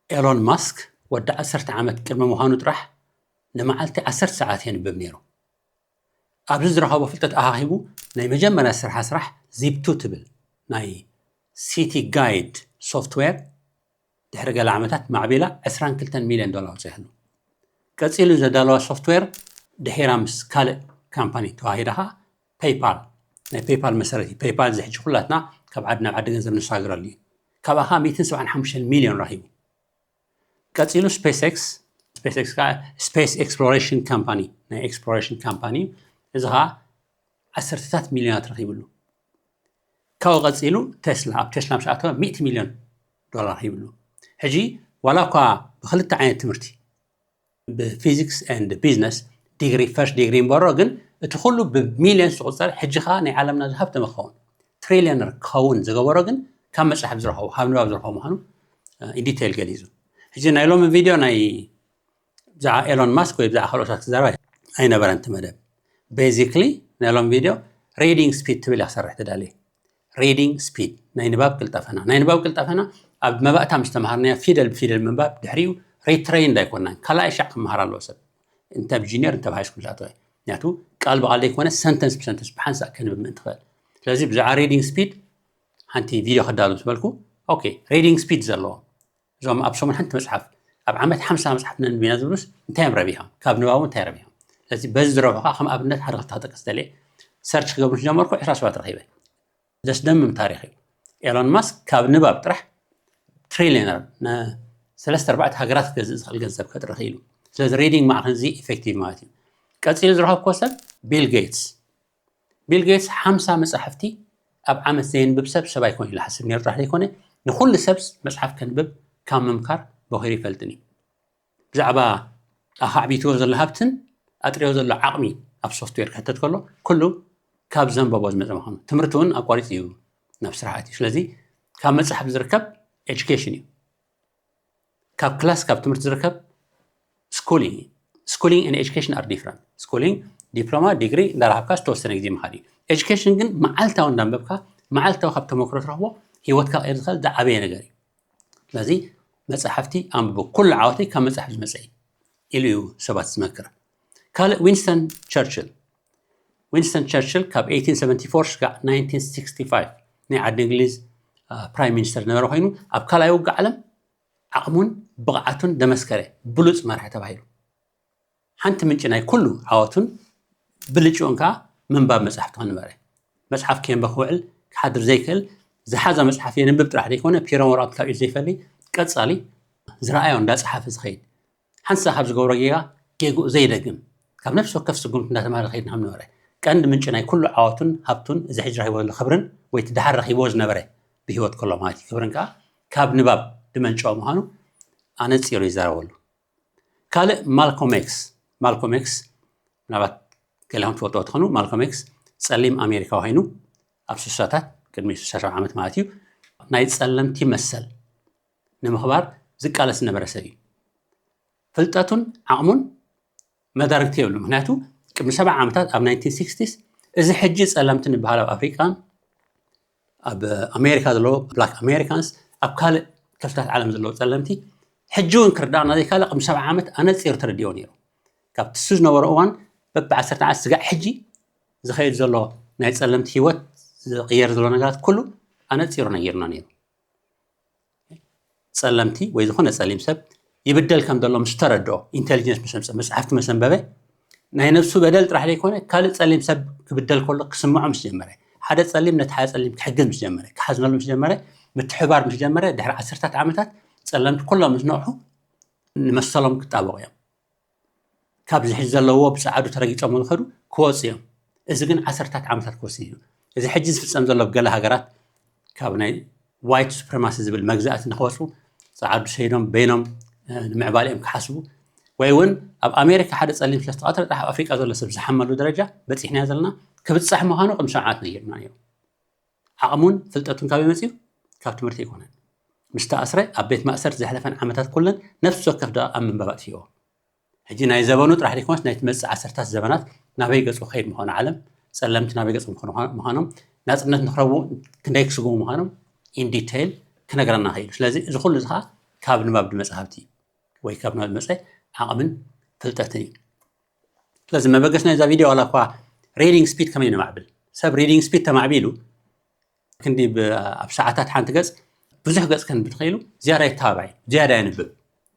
ኤሎን ማስክ ወዲ ዓሰርተ ዓመት ቅድሚ ምዃኑ ጥራሕ ንመዓልቲ ዓሰርተ ሰዓት የንብብ ነይሩ። ኣብዚ ዝረኸቦ ፍልጠት ኣኻኺቡ ናይ መጀመርያ ስርሓ ስራሕ ዚፕቱ ትብል ናይ ሲቲ ጋይድ ሶፍትዌር ድሕሪ ገለ ዓመታት ማዕቢላ ዕስራን ክልተን ሚልዮን ዶላር ኣውፂኣሉ። ቀፂሉ ዘዳለዋ ሶፍትዌር ድሒራ ምስ ካልእ ካምፓኒ ተዋሂዳ ከዓ ፔይፓል ናይ ፔይፓል መሰረት እዩ። ፔይፓል እዚ ሕጂ ኩላትና ካብ ዓዲ ናብ ዓዲ ገንዘብ ንሰጋግረሉ እዩ። ካብኣ ከዓ ሚእትን ሰብዓን ሓሙሽተን ሚልዮን ረኺቡ። ቀፂሉ ስፔስ ኤክስ ስፔስ ኤክስ ከዓ ስፔስ ኤክስፕሎሬሽን ካምፓኒ ናይ ኤክስፕሎሬሽን ካምፓኒ እዩ። እዚ ከዓ ዓሰርተታት ሚልዮናት ረኺብሉ። ካብኡ ቀፂሉ ቴስላ ኣብ ቴስላ ምስ ኣተወ ሚእቲ ሚልዮን ዶላር ረኺብሉ። ሕጂ ዋላ እኳ ብክልተ ዓይነት ትምህርቲ ብፊዚክስ ኤንድ ቢዝነስ ዲግሪ ፈርስት ዲግሪ እምበሮ ግን እቲ ኩሉ ብሚልዮን ዝቁፀር ሕጂ ከዓ ናይ ዓለምና ዝሃብተመ ክኸውን ትሪሊዮነር ክኸውን ዝገበሮ ግን ካብ መፅሓፍ ዝረኸቡ ካብ ንባብ ዝረኸቡ ምዃኑ ኢንዲቴይል ገሊፁ። ሕጂ ናይ ሎሚ ቪድዮ ናይ ብዛዕባ ኤሎን ማስክ ወይ ብዛዕባ ካልኦታት ክዛረብ ኣይነበረን እቲ መደብ። ቤዚክሊ ናይ ሎም ቪድዮ ሪዲንግ ስፒድ ትብል እያ ክሰርሕ ተዳልየ። ሪዲንግ ስፒድ ናይ ንባብ ቅልጠፈና ናይ ንባብ ቅልጠፈና ኣብ መባእታ ምስ ተምሃርናዮ ፊደል ብፊደል ምንባብ ድሕሪኡ ሪትሬይንድ ኣይኮናን። ካልኣይ ሻዕ ክመሃር ኣለዎ ሰብ እንተ ብ ጂኒየር እንተ ብ ሃይስኩል ዝኣተወ ምክንያቱ ቃል ብቃል ዘይኮነ ሰንተንስ ብሰንተንስ ብሓንሳእ ከንብብ ምእንቲ ክእል። ስለዚ ብዛዕባ ሪዲንግ ስፒድ ሓንቲ ቪድዮ ከዳሉ ዝበልኩ ኦኬ ሪዲንግ ስፒድ ዘለዎ እዞም ኣብ ሰሙን ሓንቲ መፅሓፍ ኣብ ዓመት ሓምሳ መፅሓፍ ነንቢና ዝብሉስ እንታይ እዮም ረቢሖም? ካብ ንባቡ እንታይ ረቢሖም? ስለዚ በዚ ዝረብሑ ከዓ ከም ኣብነት ሓደ ክልተ ክጠቅስ ደልየ ሰርች ክገብሩ ጀመርኩ ዕስራ ሰባት ረኺበ። ዘስደምም ታሪክ እዩ። ኤሎን ማስክ ካብ ንባብ ጥራሕ ትሪሊዮነር ንሰለስተ ኣርባዕተ ሃገራት ክገዝእ ዝኽእል ገንዘብ ከጥርኽ ኢሉ። ስለዚ ሪዲንግ ማዕኸን እዚ ኢፌክቲቭ ማለት እዩ። ቀፂሉ ዝረኸብኮ ሰብ ቢል ጌትስ ቢል ጌትስ ሓምሳ መፃሕፍቲ ኣብ ዓመት ዘየንብብ ሰብ ሰብ ኣይኮን ኢሉ ሓስብ ነይሩ ጥራሕ ዘይኮነ ንኩሉ ሰብ መፅሓፍ ከንብብ ካብ ምምካር በኺሩ ይፈልጥን እዩ። ብዛዕባ ኣኻዕቢትዎ ዘሎ ሃብትን ኣጥርዮ ዘሎ ዓቕሚ ኣብ ሶፍትዌር ክሕተት ከሎ ኩሉ ካብ ዘንበቦ ዝመፀ ምዃኑ ትምህርቲ እውን ኣቋሪፂ እዩ ናብ ስራሕ ኣትዩ። ስለዚ ካብ መፅሓፍ ዝርከብ ኤጁኬሽን እዩ። ካብ ክላስ ካብ ትምህርቲ ዝርከብ schooling schooling and education are different schooling ዲፕሎማ ዲግሪ እንዳረሃብካ ዝተወሰነ ግዜ ምኻድ እዩ። ኤጁኬሽን ግን መዓልታዊ እንዳንበብካ መዓልታዊ ካብ ተመክሮ ትረኽቦ ህይወትካ ቀይር ዝኽእል ዝዓበየ ነገር እዩ። ስለዚ መፅሓፍቲ ኣንብቡ ኩሉ ዓወተይ ካብ መፅሓፍ ዝመፀ እዩ ኢሉ እዩ ሰባት ዝመክር። ካልእ ዊንስተን ቸርችል ዊንስተን ቸርችል ካብ eighteen seventy-four ስጋዕ nineteen sixty-five ናይ ዓዲ እንግሊዝ ፕራይም ሚኒስተር ዝነበረ ኮይኑ ኣብ ካልኣይ ውግእ ዓለም ዓቕሙን ብቕዓቱን ዘመስከረ ብሉፅ መራሒ ተባሂሉ። ሓንቲ ምንጪ ናይ ኩሉ ዓወቱን ብልጭኡን ከዓ ምንባብ መፅሓፍቲ ክነበረ። መፅሓፍ ከየንበ ክውዕል ክሓድር ዘይክእል ዝሓዛ መፅሓፍ የንብብ ጥራሕ ዘይኮነ ፒሮን ወረቐት ካብ ኢድ ዘይፈሊ ቀፃሊ ዝረኣዮ እንዳፀሓፈ ዝኸይድ ሓንሳ ካብ ዝገብሮ ጌጋ ጌግኡ ዘይደግም ካብ ነፍሲ ወከፍ ስጉምቲ እንዳተማሃረ ዝኸይድ ንሃም ነበረ። ቀንዲ ምንጪ ናይ ኩሉ ዓወቱን ሃብቱን እዚ ሕጂ ረኪቦ ዘሎ ክብርን ወይ እቲ ደሓር ረኪብዎ ዝነበረ ብህይወት ከሎ ማለት እዩ ክብርን ከዓ ካብ ንባብ ዝመንጨወ ምዃኑ ኣነፂሩ ይዛረበሉ። ካልእ ማልኮም ኤክስ ማልኮም ኤክስ ምናልባት ገሊኹም ትፈልጥዎ ትኾኑ። ማልኮም ኤክስ ፀሊም ኣሜሪካዊ ኮይኑ ኣብ ስሳታት ቅድሚ ስሳ ዓመት ማለት እዩ ናይ ፀለምቲ መሰል ንምኽባር ዝቃለስ ዝነበረ ሰብ እዩ። ፍልጠቱን ዓቕሙን መዳርግቲ የብሉ። ምክንያቱ ቅድሚ ሰብዓ ዓመታት ኣብ nineteen sixties እዚ ሕጂ ፀለምቲ ንበሃል ኣብ ኣፍሪቃን ኣብ ኣሜሪካ ዘለዎ ብላክ ኣሜሪካንስ ኣብ ካልእ ክፍልታት ዓለም ዘለዎ ፀለምቲ ሕጂ እውን ክርዳእና ዘይካለ ቅድሚ ሰብዓ ዓመት ኣነፂሩ ተረዲኦ ነይሩ። ካብ ትሱ ዝነበረ እዋን በቢ ዓሰርተ ዓመት ስጋዕ ሕጂ ዝኸይድ ዘሎ ናይ ፀለምቲ ህይወት ዝቕየር ዘሎ ነገራት ኩሉ ኣነፂሩ ነጊርና ነይሩ። ፀለምቲ ወይ ዝኾነ ፀሊም ሰብ ይብደል ከም ዘሎ ምስ ተረድኦ ኢንቴሊጀንስ ምስ ኣምፀ መፅሓፍቲ ምስ ኣንበበ ናይ ነብሱ በደል ጥራሕ ዘይኮነ ካልእ ፀሊም ሰብ ክብደል ከሎ ክስምዖ ምስ ጀመረ ሓደ ፀሊም ነቲ ሓደ ፀሊም ክሕግዝ ምስ ጀመረ ክሓዝነሉ ምስ ጀመረ ምትሕባር ምስ ጀመረ ድሕሪ ዓሰርታት ዓመታት ፀለምቲ ኩሎም ምስ ነቕሑ ንመሰሎም ክጣበቑ እዮም። ካብዚ ሕዚ ዘለዎ ብፀዓዱ ተረጊፆም ዝኸዱ ክወፁ እዮም። እዚ ግን ዓሰርታት ዓመታት ክወስድ እዩ። እዚ ሕጂ ዝፍፀም ዘሎ ኣብ ገለ ሃገራት ካብ ናይ ዋይት ሱፕሪማሲ ዝብል መግዛእቲ ንክወፁ ፀዓዱ ሰይዶም በይኖም ንምዕባሊኦም ክሓስቡ ወይ እውን ኣብ ኣሜሪካ ሓደ ፀሊም ስለዝተቐትለ ጥራሕ ኣብ ኣፍሪቃ ዘሎ ሰብ ዝሓመሉ ደረጃ በፂሕናዮ ዘለና ክብፃሕ ምዃኑ ቅድሚ ሰብዓት ነጊርና ነይሩ። ዓቕሙን ፍልጠቱን ካበይ መፅኡ? ካብ ትምህርቲ ኣይኮነን። ምስ ተኣስረ ኣብ ቤት ማእሰርቲ ዘሕለፈን ዓመታት ኩለን ነፍሲ ወከፍ ደቂቕ ኣብ ምንባብ ኣጥፊእዎ። ሕጂ ናይ ዘበኑ ጥራሕ ዘይኮነስ ናይ ትመፅእ ዓሰርታት ዘበናት ናበይ ገፁ ክኸይድ ምዃኑ ዓለም ፀለምቲ ናበይ ገፆም ምዃኖም ናፅነት ንክረቡ ክንደይ ክስጉሙ ምዃኖም ኢን ዲቴይል ክነግረና ክኢሉ። ስለዚ እዚ ኩሉ እዚ ከዓ ካብ ንባብ ዝመፀ ሃብቲ ወይ ካብ ንባብ ዝመፀ ዓቕምን ፍልጠትን እዩ። ስለዚ መበገስ ናይዛ ቪድዮ ዋላ እኳ ሪዲንግ ስፒድ ከመይ ነማዕብል፣ ሰብ ሪዲንግ ስፒድ ተማዕቢሉ ክንዲ ብ- ኣብ ሰዓታት ሓንቲ ገፅ ብዙሕ ገፅ ከንብብ ተኸኢሉ ዝያዳ የተባባዕ እዩ፣ ዝያዳ የንብብ።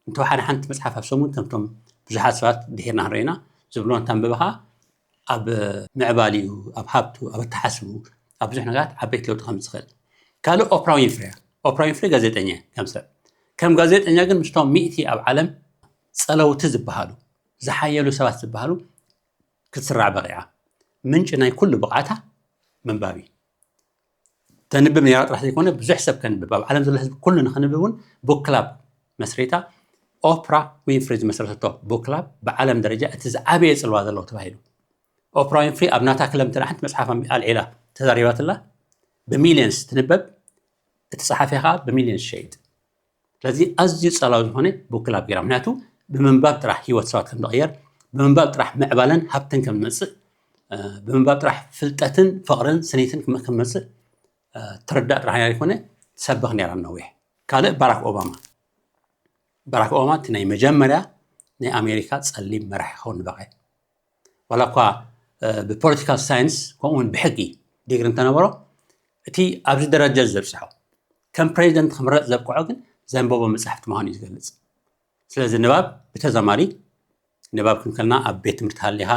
እንተወሓደ ሓንቲ መፅሓፍ ኣብ ሰሙን ከምቶም ብዙሓት ሰባት ድሒርና ክንሪኦ ኢና ዝብሎ እንተንብበ ከዓ ኣብ ምዕባሊኡ፣ ኣብ ሃብቱ፣ ኣብ ኣተሓስቡ፣ ኣብ ብዙሕ ነገራት ዓበይቲ ለውጢ ከም ዝኽእል። ካልእ ኦፕራ ዊንፍሪ እያ። ኦፕራ ዊንፍሪ ጋዜጠኛ እያ። ከም ሰብ ከም ጋዜጠኛ ግን ምስቶም ሚእቲ ኣብ ዓለም ፀለውቲ ዝበሃሉ ዝሓየሉ ሰባት ዝበሃሉ ክትስራዕ በቂዓ። ምንጪ ናይ ኩሉ ብቕዓታ ምንባብ እዩ። ተንብብ ነይራ ጥራሕ ዘይኮነ ብዙሕ ሰብ ከንብብ ኣብ ዓለም ዘሎ ህዝቢ ኩሉ ንክንብብ እውን ቡክ ክላብ መስሪታ። ኦፕራ ዊንፍሪ ዝመስረተቶ ቡክ ክላብ ብዓለም ደረጃ እቲ ዝዓበየ ፅልዋ ዘለዎ ተባሂሉ። ኦፕራ ዊንፍሪ ኣብ ናታ ክለብ እንተ ሓንቲ መፅሓፍ ኣልዒላ ተዛሪባትላ ብሚሊየንስ ትንበብ፣ እቲ ፀሓፊ ከዓ ብሚሊየንስ ሸይጥ። ስለዚ ኣዝዩ ጸላዊ ዝኾነ ቡክ ክላብ ገይራ። ምክንያቱ ብምንባብ ጥራሕ ህይወት ሰባት ከም ዝቕየር፣ ብምንባብ ጥራሕ ምዕባለን ሃብትን ከም ዝመጽእ፣ እ፣ ብምንባብ ጥራሕ ፍልጠትን ፍቕርን ስኒትን ክመ- ከም ዝመጽእ፣ እ፣ ትርዳእ ጥራሕ ነይራ ይኮነ ትሰብኽ ነይራ ነዊሕ። ካልእ ባራክ ኦባማ። ባራክ ኦባማ እቲ ናይ መጀመርያ ናይ ኣሜሪካ ጸሊም መራሒ ክኸውን ዝበቐ። ዋላ እኳ፣ እ፣ ብፖለቲካል ሳይንስ ከምኡ እውን ብሕጊ ዲግሪ እንተነበሮ፣ እቲ ኣብዚ ደረጃ ዘብፅሖ ከም ፕሬዚደንት ክምረፅ ዘብቅዖ ግን ዘንበቦ መፅሓፍቲ ምዃኑ እዩ ዝገልፅ። ስለዚ ንባብ ብተዛማሪ ንባብ ክንከልና ኣብ ቤት ትምህርቲ ሃሊኻ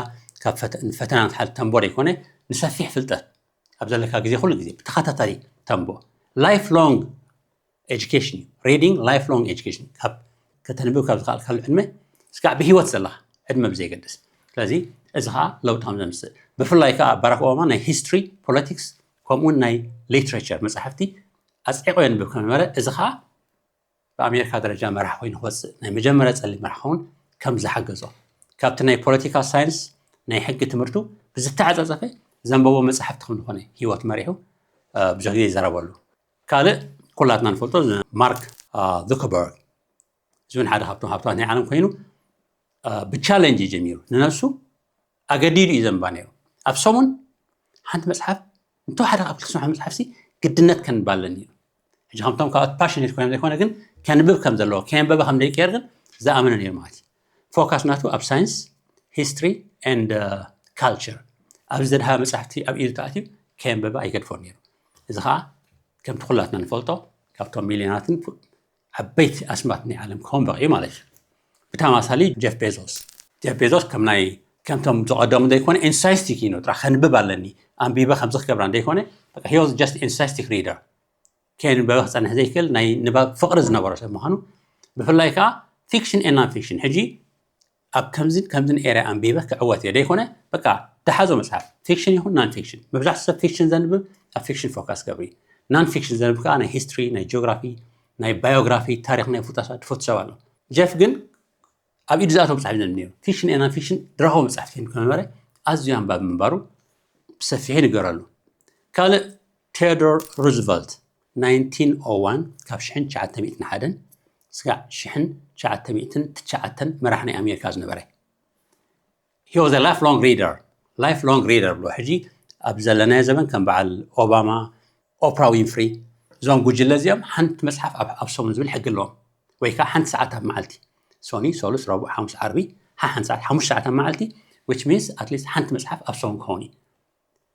ካብ ፈተ- ንፈተና ንትሓል ተንቦ ዘይኮነ ንሰፊሕ ፍልጠት ኣብ ዘለካ ግዜ ኩሉ ግዜ ብተኸታታሊ ተንቦ። ላይፍ ሎንግ ኤጁኬሽን እዩ። ሪዲንግ ላይፍ ሎንግ ኤጁኬሽን ካብ ከተንብብ ካብ ዝኸኣልካሉ ዕድመ ስጋዕ ብህይወት ዘለኻ ዕድመ ብዘይገድስ። ስለዚ እዚ ከዓ ለውጢ ከም ዘምፅእ ብፍላይ ከዓ ባራክ ኦባማ ናይ ሂስትሪ፣ ፖለቲክስ ከምኡውን ናይ ሊትሬቸር መፅሓፍቲ ኣፅዒቆ የንብብ ከም ነበረ እዚ ከዓ ብኣሜሪካ ደረጃ መራሕ ኮይኑ ክወፅእ ናይ መጀመርያ ፀሊም መራሕ ክኸውን ከም ዝሓገዞ ካብቲ ናይ ፖለቲካል ሳይንስ ናይ ሕጊ ትምህርቱ ብዝተዓፃፀፈ ዘንበቦ መፅሓፍቲ ከም ዝኾነ ህይወት መሪሑ ብዙሕ ግዜ ይዘረበሉ። ካልእ ኩላትና ንፈልጦ ማርክ ዙከርበርግ እዚ እውን ሓደ ካብቶም ሃብታት ናይ ዓለም ኮይኑ ብቻለንጅ እዩ ጀሚሩ። ንነብሱ ኣገዲዱ እዩ ዘንባ ነይሩ። ኣብ ሰሙን ሓንቲ መፅሓፍ እንተወሓደ ካብ ክልተ መፅሓፍሲ ግድነት ከንባ ኣለኒ እዩ። ሕጂ ከምቶም ካልኦት ፓሽኔት ኮይኖም ዘይኮነ ግን ከንብብ ከም ዘለዎ ከየንበበ ከም ደይቀየር ግን ዝኣመነ ነይሩ ማለት እዩ። ፎካስ ናቱ ኣብ ሳይንስ፣ ሂስትሪ ኤንድ ካልቸር ኣብዚ ዘድሃበ መፅሓፍቲ ኣብ ኢዱ ተኣትዩ ከየንበበ ኣይገድፎን ነይሩ። እዚ ከዓ ከምቲ ኩላትና ንፈልጦ ካብቶም ሚልዮናትን ዓበይቲ ኣስማት ናይ ዓለም ክኸውን በቂዩ ማለት እዩ። ብተማሳሊ ጀፍ ቤዞስ ጀፍ ቤዞስ ከም ናይ ከምቶም ዝቐደሙ ዘይኮነ ኢንሳይስቲክ እዩ ጥራሕ ከንብብ ኣለኒ ኣንቢበ ከምዚ ክገብራ እንደይኮነ ሂወዝ ጀስት ኢንሳይስቲክ ሪደር ከየንበበ ክፀንሕ ዘይክእል ናይ ንባብ ፍቕሪ ዝነበሮ ሰብ ምዃኑ ብፍላይ ከዓ ፊክሽን ኤ ናን ፊክሽን ሕጂ ኣብ ከምዚን ከምዚን ኤርያ ኣንቢበ ክዕወት እየ ደይኮነ በቃ ደሓዞ መፅሓፍ ፊክሽን ይኹን ናን ፊክሽን መብዛሕትኡ ሰብ ፊክሽን ዘንብብ ኣብ ፊክሽን ፎካስ ገብሪ ናን ፊክሽን ዘንብብ ከዓ ናይ ሂስትሪ ናይ ጂኦግራፊ ናይ ባዮግራፊ ታሪክ ናይ ፍሉጣት ድፈቱ ሰብ ኣሎ ጀፍ ግን ኣብ ኢዱ ዝኣተው መፅሓፍ ዘንብ ነይሩ ፊክሽን ኤ ናን ፊክሽን ድረኸቡ መፅሓፍቲ ከነበረ ኣዝዩ ኣንባቢ ምንባሩ ብሰፊሑ ይንገረሉ ካልእ ቴዎዶር ሩዝቨልት ናይንቲን ኦ ዋን ካብ ሽሕን ትሽዓተ ሚእትን ሓደን ስጋዕ ሽሕን ትሽዓተ ሚእትን ትሽዓተን መራሕ ናይ ኣሜሪካ ዝነበረ he was a lifelong reader lifelong reader ብሎ ሕጂ ኣብ ዘለናዮ ዘበን ከም በዓል ኦባማ ኦፕራ ዊንፍሪ እዞም ጉጅለ እዚኦም ሓንቲ መፅሓፍ ኣብ ኣብ ሰሙን ዝብል ሕጊ ኣለዎም ወይ ከዓ ሓንቲ ሰዓት ኣብ መዓልቲ ሶኒ ሶሉስ ረቡዕ ሓሙስ ዓርቢ ሓሓን ሰዓት ሓሙሽተ ሰዓት ኣብ መዓልቲ which means at least ሓንቲ መፅሓፍ ኣብ ሰሙን ክኸውን እዩ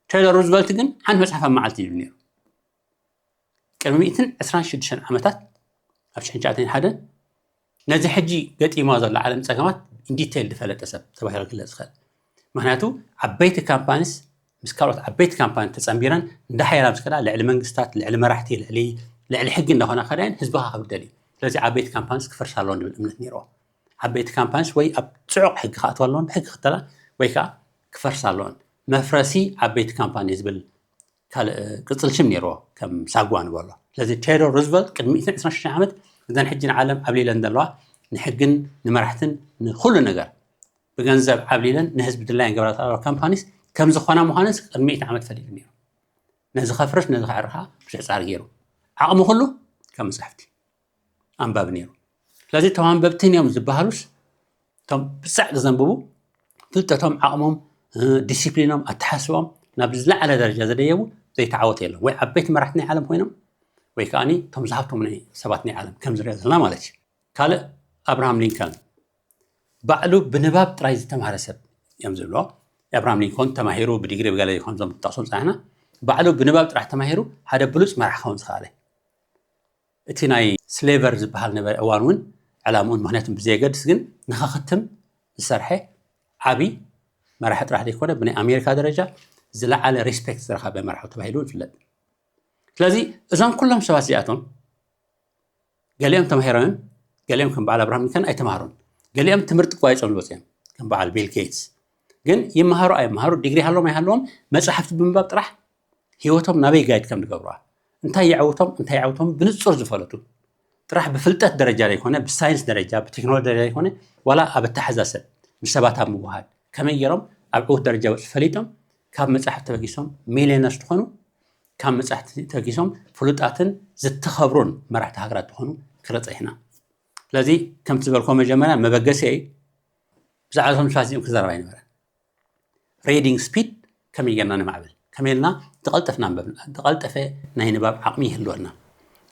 ቴዎዶር ሩዝቨልት ግን ሓንቲ መፅሓፍ ኣብ መዓልቲ ይብል ነይሩ ቅድሚ ሚእትን ዕስራን ሽዱሽተን ዓመታት ኣብ ሽሕን ትሽዓተን ሓደን ነዚ ሕጂ ገጢማ ዘሎ ዓለም ፀገማት ኢንዲቴይል ዝፈለጠ ሰብ ተባሂሉ ክግለፅ ይኽእል ምክንያቱ ዓበይቲ ካምፓኒስ ምስ ካልኦት ዓበይቲ ካምፓኒ ተፀንቢረን እንዳ ሓያላ ምስ ከዳ ልዕሊ መንግስታት ልዕሊ መራሕቲ ልዕሊ ልዕሊ ሕጊ እንዳኾና ከዳየን ህዝቢ ከብደል እዩ ስለዚ ዓበይቲ ካምፓኒስ ክፈርሳ ኣለዎን ዝብል እምነት ነይርዎ ዓበይቲ ካምፓኒስ ወይ ኣብ ፅዑቕ ሕጊ ክኣትዋ ኣለዎን ብሕጊ ክተላ ወይ ከዓ ክፈርሳ ኣለዎን መፍረሲ ዓበይቲ ካምፓኒ ዝብል ካልእ ቅፅል ሽም ነይርዎ ከም ሳጓ ንበሎ ስለዚ ቴዎዶር ሩዝቨልት ቅድሚ ሚእትን ዕስራን ሽዱሽተን ዓመት እዘን ሕጂ ንዓለም ዓብሊለን ዘለዋ ንሕግን ንመራሕትን ንኩሉ ነገር ብገንዘብ ዓብሊለን ንህዝቢ ድላየን ገብራ ዘለዋ ካምፓኒስ ከም ዝኾና ምዃነን ቅድሚ ሚእቲ ዓመት ፈሊጡ ነይሩ ነዚ ከፍርስ ነዚ ከዕርኻ ብዙሕ ፃዕሪ ገይሩ ዓቕሚ ኩሉ ካብ መፅሕፍቲ ኣንባቢ ነይሩ ስለዚ እቶም ኣንበብትን እዮም ዝበሃሉስ እቶም ብፃዕ ዘንብቡ ፍልጠቶም ዓቕሞም ዲሲፕሊኖም ኣተሓስቦም ናብ ዝለዓለ ደረጃ ዘደየቡ ዘይተዓወተ የለን ወይ ዓበይቲ መራሕቲ ናይ ዓለም ኮይኖም ወይ ከዓ እቶም ዝሃብቶም ናይ ሰባት ናይ ዓለም ከም ዝሪኦ ዘለና ማለት እዩ ካልእ ኣብርሃም ሊንከን ባዕሉ ብንባብ ጥራይ ዝተማህረ ሰብ እዮም ዝብሎ። ኣብርሃም ሊንኮን ተማሂሩ ብዲግሪ ብገለ ይኮን ዞም ጠቕሶም ፃሕና ባዕሉ ብንባብ ጥራሕ ተማሂሩ ሓደ ብሉፅ መራሕ ክኸውን ዝኸኣለ። እቲ ናይ ስሌቨር ዝበሃል ነበረ እዋን እውን ዕላምኡን ምክንያቱን ብዘየገድስ ግን ንኸክትም ዝሰርሐ ዓብዪ መራሒ ጥራሕ ዘይኮነ ብናይ ኣሜሪካ ደረጃ ዝለዓለ ሪስፔክት ዝረኸበ መራሒ ተባሂሉ ይፍለጥ። ስለዚ እዞም ኩሎም ሰባት እዚኣቶም ገሊኦም ተማሂሮም እዮም፣ ገሊኦም ከም በዓል ኣብርሃም ሊንከን ኣይተማሃሩን። ገሊኦም ትምህርቲ ቋይጾም ዝወፁ እዮም ከም በዓል ቢል ጌትስ። ግን ይመሃሩ ኣይመሃሩ ዲግሪ ሃሎም ኣይሃለዎም መፅሓፍቲ ብምንባብ ጥራሕ ህይወቶም ናበይ ጋይድ ከም ዝገብሩዋ እንታይ የዕውቶም እንታይ የዕውቶም ብንፁር ዝፈለጡ ጥራሕ ብፍልጠት ደረጃ ዘይኮነ ብሳይንስ ደረጃ ብቴክኖሎጂ ደረጃ ዘይኮነ ዋላ ኣብ ኣተሓዛሰብ ምስ ሰባት ኣብ ምውሃድ ከመይ ገይሮም ኣብ ዕውት ደረጃ በፅሑ ፈሊጦም ካብ መፅሓፍቲ ተበጊሶም ሚሊዮነርስ ዝኾኑ ካብ መፅሓፍቲ ተበጊሶም ፍሉጣትን ዝተኸብሩን መራሕቲ ሃገራት ዝኾኑ ክረፀ ኢና። ስለዚ ከምቲ ዝበልኮ መጀመርያ መበገሲይ ብዛዕባ ቶም ሰባት እዚኦም ክዛረብ ኣይነበረን። ሪዲንግ ስፒድ ከመይ ጌርና ነማዕብል ከመይ ኢልና ዝቐልጠፍና ንበብ ዝቐልጠፈ ናይ ንባብ ዓቕሚ ይህልወና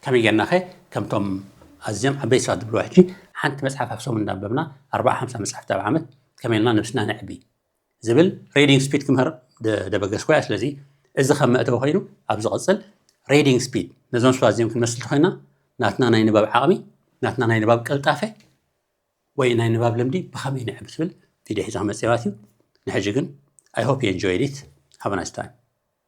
ከመይ ጌርና ኸ ከምቶም ኣዝዮም ዓበይቲ ሰባት ዝብልዎ ሕጂ ሓንቲ መፅሓፍ ኣብ ሰሙን እንዳንበብና ኣርባዓ ሓምሳ መፅሓፍቲ ኣብ ዓመት ከመይ ኢልና ነብስና ነዕቢ ዝብል ሪዲንግ ስፒድ ክምህር ደበገስኩ እያ። ስለዚ እዚ ከም መእተዊ ኮይኑ ኣብ ዝቐፅል ሪዲንግ ስፒድ ነዞም ሰባት እዚኦም ክንመስል ተኮይና ናትና ናይ ንባብ ዓቕሚ ናትና ናይ ንባብ ቅልጣፈ ወይ ናይ ንባብ ልምዲ ብኸመይ ንዕብ ዝብል ቪድዮ ሒዞ ክመፅእ ማለት እዩ። ንሕጂ ግን I hope you enjoyed it. Have a nice time.